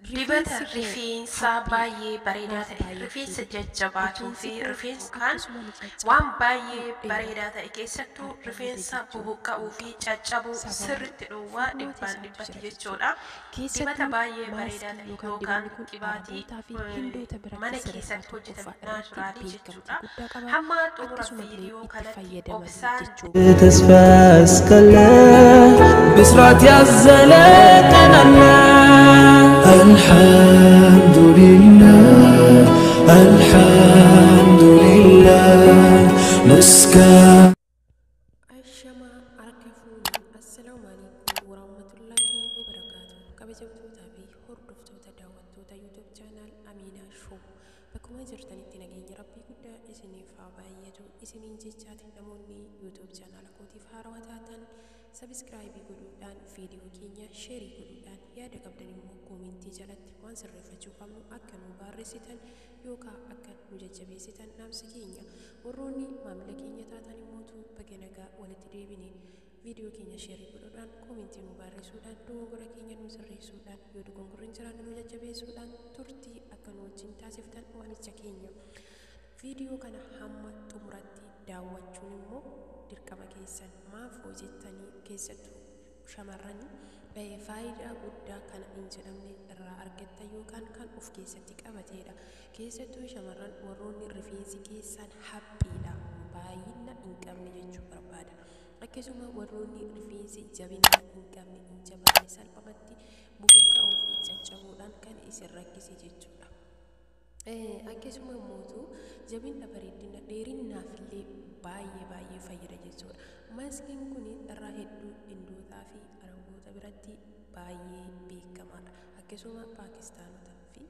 Dibata Rifeensi koo rifeensaa haphii baay'ee bareedaa naaf ta'e, baay'achuu rifeensa dide. jajjabaatuu Rifeensi fi koo rifeensa kan akkasuma ni caccaba, waan hin baay'ee dheeratu. bareedaa ta'e, keessattuu Har'a booda rifeensa jechuun bubuqqa'uu hin fi qabu. caccabuu Sababni sirriitti dhoowwaa furmaata dhibbaan isaatu dhibbatti jira jechuudha. jechuudha. Dibata Keessattuu baay'ee bareedaa maaskii ta'e yookaan yookaan dibanni kun qibaatii Arabootaa fi Hindoota biratti mana sadarkaa keessatti hojjetame tokkoffaa irratti naachuraalii beekamtii jechuudha. guddaa qaba. Hamma xumura Akkasumallee viidiyoo itti kanatti fayyadamanii obsaan jechuudha. ተስፋ እስካለ ብስራት ያዘለ ቀን አለ። አልሐምዱሊላህ አልሐምዱሊላህ ምስጋና Ashamaa harka fuuni, assalaamu alaikum warahmatullaahi wabarakaatu. Kabajamtootaa fi hordoftoota daawwattoota YouTube channel Amiinaa Show, bakkuma jirtanitti nageenya rabbii guddaa isiniif haa baay'atu isiniin jechaati. Namoonni YouTube channel kootiif haarawaa taatan subscribe godhuudhaan, viidiyoo keenya share godhuudhaan, yaada qabdan immoo koomentii jalatti waan sirreeffachuu qabnu akka nu barreessitan yookaan akka nu jajjabeessitan dhaamsi keenya. Warroonni maamila keenya taatan immootu baga nagaa walitti deebine. Viidiyoo keenya share godhuudhaan, koomentii nu barreessuudhaan, dogoggora keenya nu sirreessuudhaan, yoo dogoggorri hin jiraanne nu jajjabeessuudhaan turtii akka nu wajjin taasiftan waamicha keenya. Viidiyoo kana hamma xumuratti daawwachuun immoo dirqama keessan. Maaf hojjettanii? Keessattuu shamarranii faayidaa guddaa kana hin jedhamne irraa argattan yookaan kan of keessatti qabateedha. Keessattuu shamarran warroonni rifeensi keessan haphiidha, baay'ina hin qabne jechuu barbaada. Akkasuma warroonni rifeensi jabina hin qabne, hin jabaanne, salphumatti bubuqqa'uu fi caccabuudhaan kan isin rakkise jechuudha. Akkasuma immoo jabina, bareedina, dheerinaaf illee baay'ee baay'ee fayyada jechuudha. Maaskiin kun irraa hedduu Hindootaa fi Araboota biratti baay'ee beekamaadha. Akkasuma Paakistaanota fi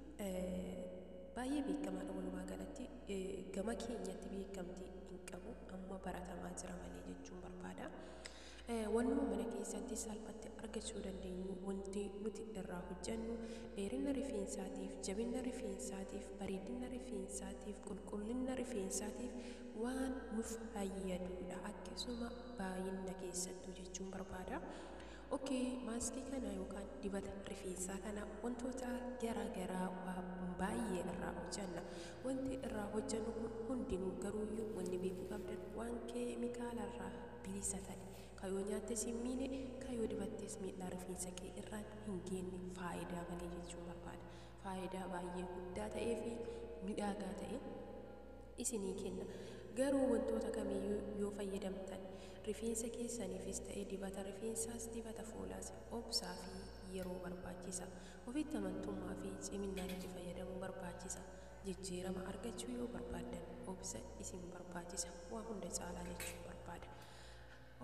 baay'ee beekamaadha. Walumaa galatti gama keenyatti beekamtii hin qabu, amma baratamaa jira malee jechuun barbaada. Wannuma mana keessatti salphatti argachuu dandeenyu wanti nuti irraa hojjennu dheerina rifeensaatiif, jabina rifeensaatiif, bareedina rifeensaatiif, qulqullina rifeensaatiif waan nuuf fayyadudha. Akkasuma baay'ina keessattuu jechuun barbaada. Okay, maaskii kana yookaan dibata rifeensaa kana wantoota garaa garaa baay'ee irraa hojjenna. Wanti irraa hojjennu kun hundinuu garuuyyuu wanni beekuu qabdan waan keemikaala irraa bilisa ta'e, kan yoo nyaattes hin miine, kan yoo dibattes miidhaa rifeensa kee irraan hin geenye, faayidaa malee jechuun barbaada. Faayidaa baay'ee guddaa ta'ee fi miidhagaa ta'e isinii kenna. Garuu wantoota kamiyyuu yoo fayyadamtan rifeensa keessaniifis ta'e dibata rifeensaas dibata fuulaas obsaa fi yeroo barbaachisa. Ofitti amantummaa fi ciminaan itti fayyadamuu barbaachisa. Jijjiirama argachuu yoo barbaaddan obsa isin barbaachisa. Waa hunda caalaa jechuun barbaada.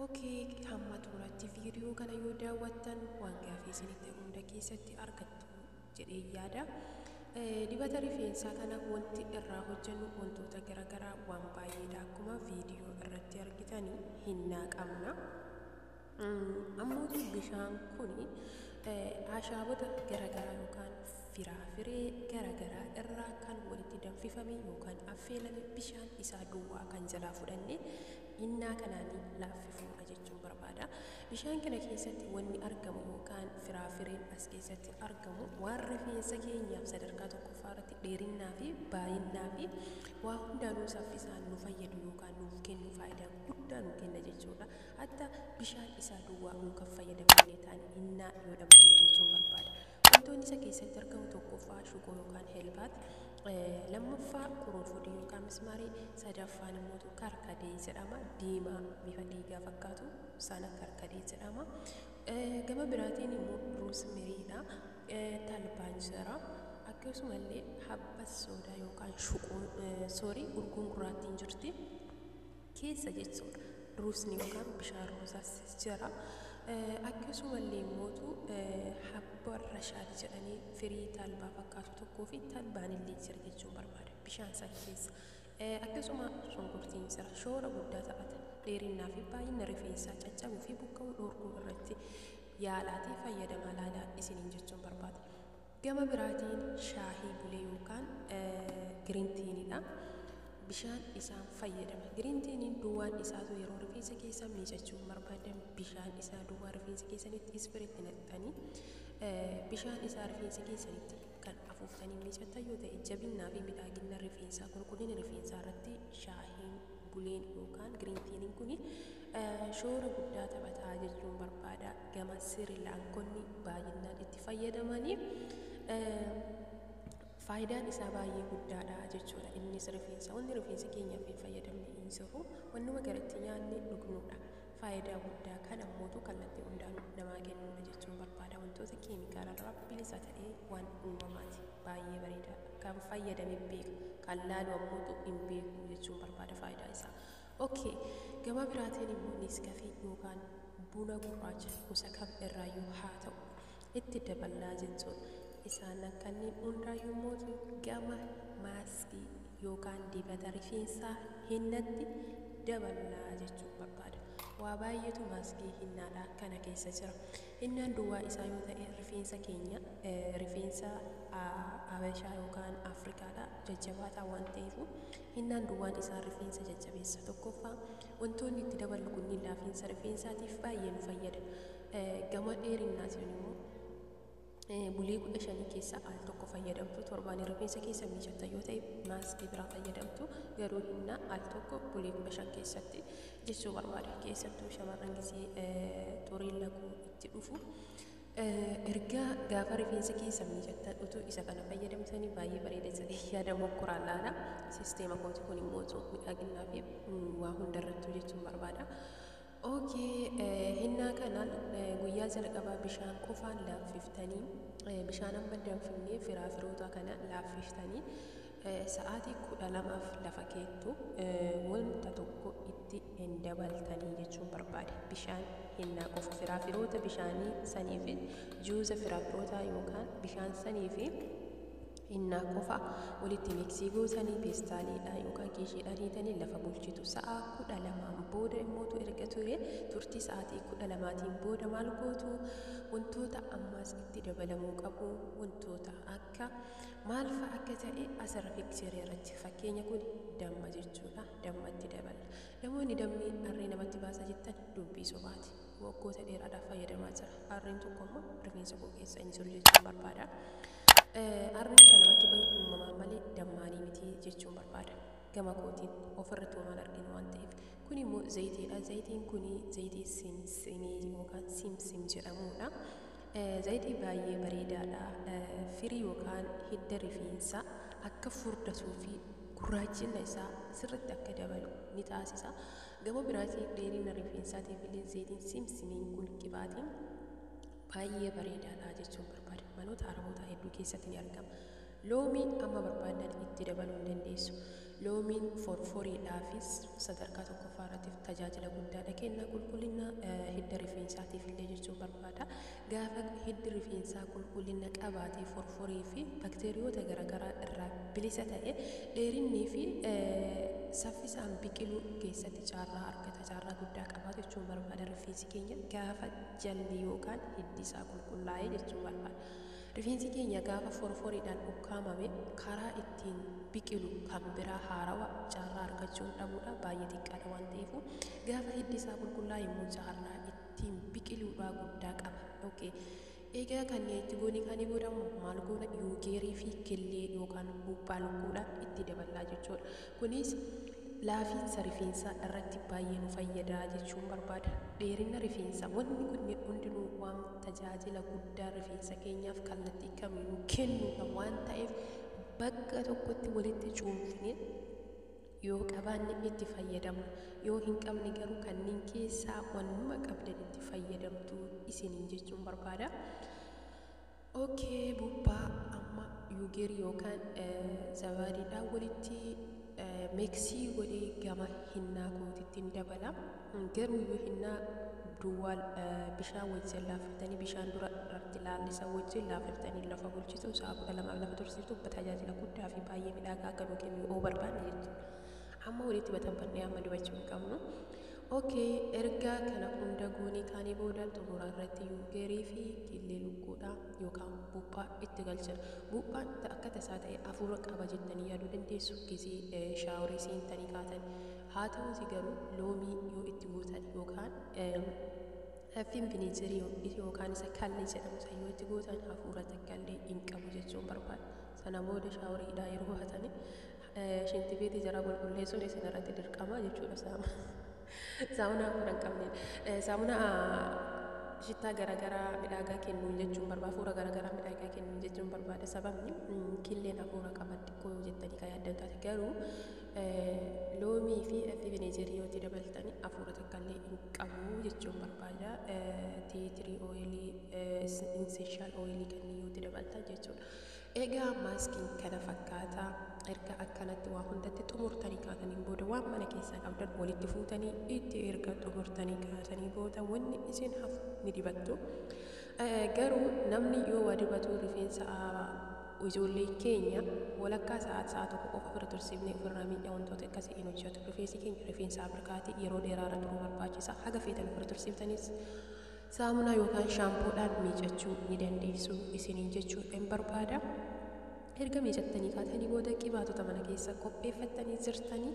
Okay, hamma xumuratti viidiyoo kana yoo daawwattan waan gaafii isinitti hunda keessatti argattu jedhee yaada. Dibata rifeensaa kana wanti irraa hojjennu wantoota garaagaraa waan baay'eedha. Akkuma viidiyoo irratti argitanii hinnaa qabna. Ammoo bishaan kuni ashaabota garaagaraa yookaan firaafiree garaagaraa irraa kan walitti danfifame yookaan affeelame, bishaan isaa duwwaa kan jalaa fudhanne hinnaa kanaanii laaffifuudha jechuun barbaada. Bishaan kana keessatti wanni argamu yookaan firaafireen as keessatti argamu waan rifeensa keenyaaf sadarkaa tokkoffaa irratti dheerinnaa fi baay'innaa fi waa hundaanuu saffisaan nu fayyadu yookaan nuuf kennu, faayidaa guddaa nu kenna jechuudha. Hatta bishaan isaa duwwaa nu kan fayyadamne ta'an hinnaa yoo dhabne jechuun barbaada. Wantoonni isa keessatti argamu tokkoffaa shukoo yookaan helbaat, lammaffaa qurunfudii yookaan mismaarii, sadaffaan immoo karkadee jedhama. Diimaa bifa dhiigaa fakkaatu sana karkadee jedhama. Gama biraatiin immoo roosmeriidha. Talbaan jira. Akkasumallee habba soodaa yookaan shuqoo, soorii, urguun gurraattiin jirti keessa jechuudha. Ruusni yookaan bishaan roozaas jira. Akkasumallee immootu habba rashaad jedhanii firii talbaa fakkaatu tokkoo fi talbaan illee jira jechuun barbaada bishaan san keessa. Akkasuma shunkurtiin jira, shoora guddaa taphata. Dheerinnaa fi baay'ina rifeensaa caccabuu fi buqqa'uu dhorkuu irratti yaalaatii fayyadamaa laalaa isiniin jechuun barbaada. Gama biraatiin shaahii bulee yookaan green tea nidha. Bishaan isaan fayyadama. Green teaniin duwwaan isaatu yeroo rifeensa keessan miicachuu barbaadan bishaan isaa duwwaa rifeensa keessanitti ispireetti naqxanii bishaan isaa rifeensa keessanitti kan afuuftanii miicattan yoo ta'e, jabinnaa fi miidhagina rifeensaa, qulqullina rifeensaa irratti shaahiin buleen yookaan green teaniin kun shoora guddaa taphataa jechuun barbaada. Gama Siriilaankonni baay'inaan itti fayyadamanii faayidaan isaa baay'ee guddaadha jechuudha. Innis rifeensa, wanni rifeensa keenyaaf hin fayyadamne hin jiru. Wannuma garatti nyaanne dhugnudha. Faayidaa guddaa kan ammootu kallattii hundaan namaa kennudha jechuun barbaada. Wantoota keemikaala irraa bilisa ta'ee waan uumamaati. Baay'ee bareedaadha. Kan fayyadame beeka. Kan laalu ammootu hin beeku jechuun barbaada faayidaa isaa. Okay, gama biraatiin immoo Nescafé yookaan buna gurraacha gosa kam irraayyuu haa ta'u itti daballaa jechuudha. Isaan kanneen hundaayyuu mootu gama maaskii yookaan dibata rifeensaa hinnatti daballaa jechuun barbaada. Waa baay'eetu maaskii hinnaadhaa kana keessa jira. Hinnaan duwwaa isaa yoo ta'e, rifeensa keenya, rifeensa Habashaa yookaan Afrikaadha jajjabaataa waan ta'eef, hinnaan duwwaan isaa rifeensa jajjabeessa. Tokkoffaa, wantoonni itti daballu kunniin laafiinsa rifeensaatiif baay'ee nu fayyada. Gama dheerinnaatiin immoo bulii 15 keessa al tokko fayyadamtu. Torbaan rifeensa keessa miicatta yoo ta'e, maaskii biraa fayyadamtu. Garuu hinnaa al tokko bulii 15 keessatti jechuu barbaada. Keessattuu shamarran gisee xuriin laguu itti dhufu, ergaa gaafa rifeensa keessa miicattan utuu isa kana fayyadamtanii baay'ee bareeda jedhee yaada. Mokkoraan laala sisteema kooti kun immoo miidhaginaa fi waa hundarrattuu jechuun barbaada. Okay, hinnaa kana guyyaa jalqabaa bishaan qofaan laaffiftanii, bishaan amma danfifnee firaafiroota kana laaffiftanii sa'aatii 12f lafa keettu. Wanta tokko itti hin dabaltanii jechuun barbaade. Bishaan hinnaa qofa, firaafiroota bishaanii sanii fi juuza firaafiroota yookaan bishaan sanii fi hinnaa qofa walitti mix gootanii peestaaliidhaan yookaan kiishiidhaan hiitanii lafa bulchitu. Sa'a 12n booda immootu erga ture, turtii sa'aatii 12tiin booda maal gootu? Wantoota ammaas itti dabalamuu qabu, wantoota akka maal fa'a akka ta'e asirra picture irratti fakkeenya kun damma jechuudha. Damma itti dabala. Namoonni dammi harree namatti baasa jettan dubbii sobaati. Waggoota dheeraadhaaf fayyadamaa jira. Harreen tokko immoo rifeensa koo keessa hin jiru jechuun barbaada. Harreen kan namatti bayu uumamaan malee dammaanii miti jechuun barbaada. Gama kootiin ofirratti waan arginu waan ta'eef. Kun immoo zayitiidha. Zayitiin kun zayitii simsimii yookaan simsim jedhamudha. Zayitii baay'ee bareedaadha. Firii yookaan hidda rifeensaa akka furdatuu fi gurraachina isaa sirriitti akka dabalu ni taasisa. Gama biraatiin dheerina rifeensaatiif illee zayitiin simsimiin kun qibaatiin baay'ee bareedaadha jechuun barbaada. Manoota Arabootaa hedduu keessatti ni argama. Loomii amma barbaadan itti dabaluu ni dandeessu. Loomiin forforiidhaafis sadarkaa tokkoffaa irratti tajaajila guddaadha kenna. Qulqullina hidda rifeensaatiif illee jechuun barbaada. Gaafa hiddi rifeensaa qulqullina qabaatee, forforii fi bakteeriyoota garaagaraa irraa bilisa ta'e, dheerinnii fi saffisaan biqiluu keessatti carraa argata. Carraa guddaa qabaatu jechuun barbaada. Rifeensi keenya gaafa jalli yookaan hiddi isaa qulqullaa'e jechuun barbaada. Rifeensi keenya gaafa forforiidhaan ukkaamame karaa ittiin biqilu kan biraa haarawa carraa argachuun dhabuudha baay'ee xiqqaadha waan ta'eef, gaafa hiddi isaa qulqullaa'e immoo carraa ittiin biqiluudhaa guddaa qaba. Okay. Egaa kanneen itti goonii kaanii booda maal goona? Yuugeerii fi killee yookaan buuphaa lukkuudhaan itti daballaa jechuudha. Kunis laafiinsa rifeensaa irratti baay'ee nu fayyada jechuun barbaada. Dheerina rifeensaa, wanni kunneen hundinuu waan tajaajila guddaa rifeensa keenyaaf kallattii kamiinuu kennuudha waan ta'eef, bakka tokkotti walitti cuunfinee yoo qabaanne itti fayyadamna. Yoo hin qabne garuu kanneen keessaa wannuma qabdan itti fayyadamtu isiniin jechuun barbaada. Okay, buuphaa amma yuugerii yookaan zabaadiidhaan walitti mix godhee gama hinnaa kootitti hin dabala. Garuu yoo hinnaa duwwaa bishaan wajjin laaffiftanii, bishaan dura irratti laallisa wajjin laaffiftanii lafa bulchitu, sa'a 12f lafa tursiiftu, tajaajila guddaa fi baay'ee miidhagaa akka nu kennu yoo barbaanne jechuudha. Amma walitti baxanfannee amma dibachuu hin qabnu. Okay, erga kana hunda goonii kaanii booda xumura irratti yuugerii fi killee lukkuudha yookaan buuphaa itti galchina. Buuphaan akka tasaa ta'e hafuura qaba jettanii yaaduu dandeessu gisee shaaworii seentanii kaatan. Haa ta'uuti garuu loomii yoo itti gootan yookaan Haffiin vineejarii yookaan isa kallee jedhamu san yoo itti gootan hafuura takka illee hin qabu jechuun barbaada. Sana booda shaaworiidhaa yeroo hatani shinti beetii jaraa qulqulleessuun isin irratti dirqama jechuudha. Saamunaa hafuura hin qabneen. Saamunaa shittaa garaagaraa midhaagaa kennuun jechuun barbaada. Hafuura garaagaraa midhaagaa kennuun jechuun barbaada. Sababni killeen hafuura qaba xiqqoo yoo jettanii kan yaaddan taate garuu loomii fi vineejarii yoo itti dabaltanii hafuura takka illee hin qabu jechuun barbaada. Tea tree oilii, essential oilii kanneen yoo itti dabaltan jechuudha. Egaa maaskiin kana fakkaata. Erga akkanatti waa hundatti xumurtanii kaataniin booda waan mana keessaa qabdan walitti fuutanii itti erga xumurtanii kaatanii booda wanni isin hafu ni dibattu. Garuu namni yoo waa dibatu rifeensa ijoollee keenya walakkaa sa'aat sa'a tokko qofa ofirra tursiifnee ofirraa miidhaa wantoota akkasii hin hojjetu. Rifeensi keenya rifeensa Afrikaati, yeroo dheeraa irra turuu barbaachisa. Haga feetan ofirra tursiiftanis saamunaa yookaan shaampoodhaan miicachuu ni dandeessu isiniin jechuu hin barbaada. Erga miicattanii kaatanii booda qibaatota mana keessa qopheeffattanii jirtanii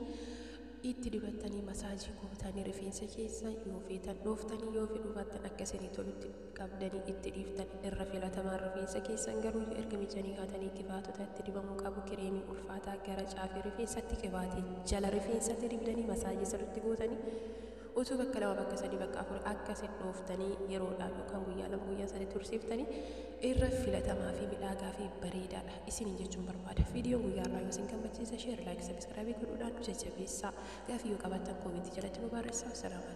itti dibattanii masaajii gootanii rifeensa keessa yoo feetan dhooftanii yoo fedhuu baattan akka isinii tolutti qabdanii itti dhiiftan irra filatamaan rifeensa keessan garuu erga miicanii kaatanii qibaatota itti dibamuu qabu kireemii ulfaataa gara caafii rifeensatti qibaatee jala rifeensatti dibdanii masaajii sirriitti gootanii utuu bakka lama bakka sadii bakka afur akkasitti dhooftanii yeroodhaaf yookaan guyyaa 2 guyyaa 3 tursiiftanii irra filatamaa fi midhaagaa fi bareedaadha isiniin jechuun barbaada. Viidiyoon guyyaa irraa yoo isin gammachiise share, like, subscribe godhuudhaan nu jajjabeessaa. Gaafii yoo qabaattan koomentii jalatti nu barreessaa. Salaamu alaikum.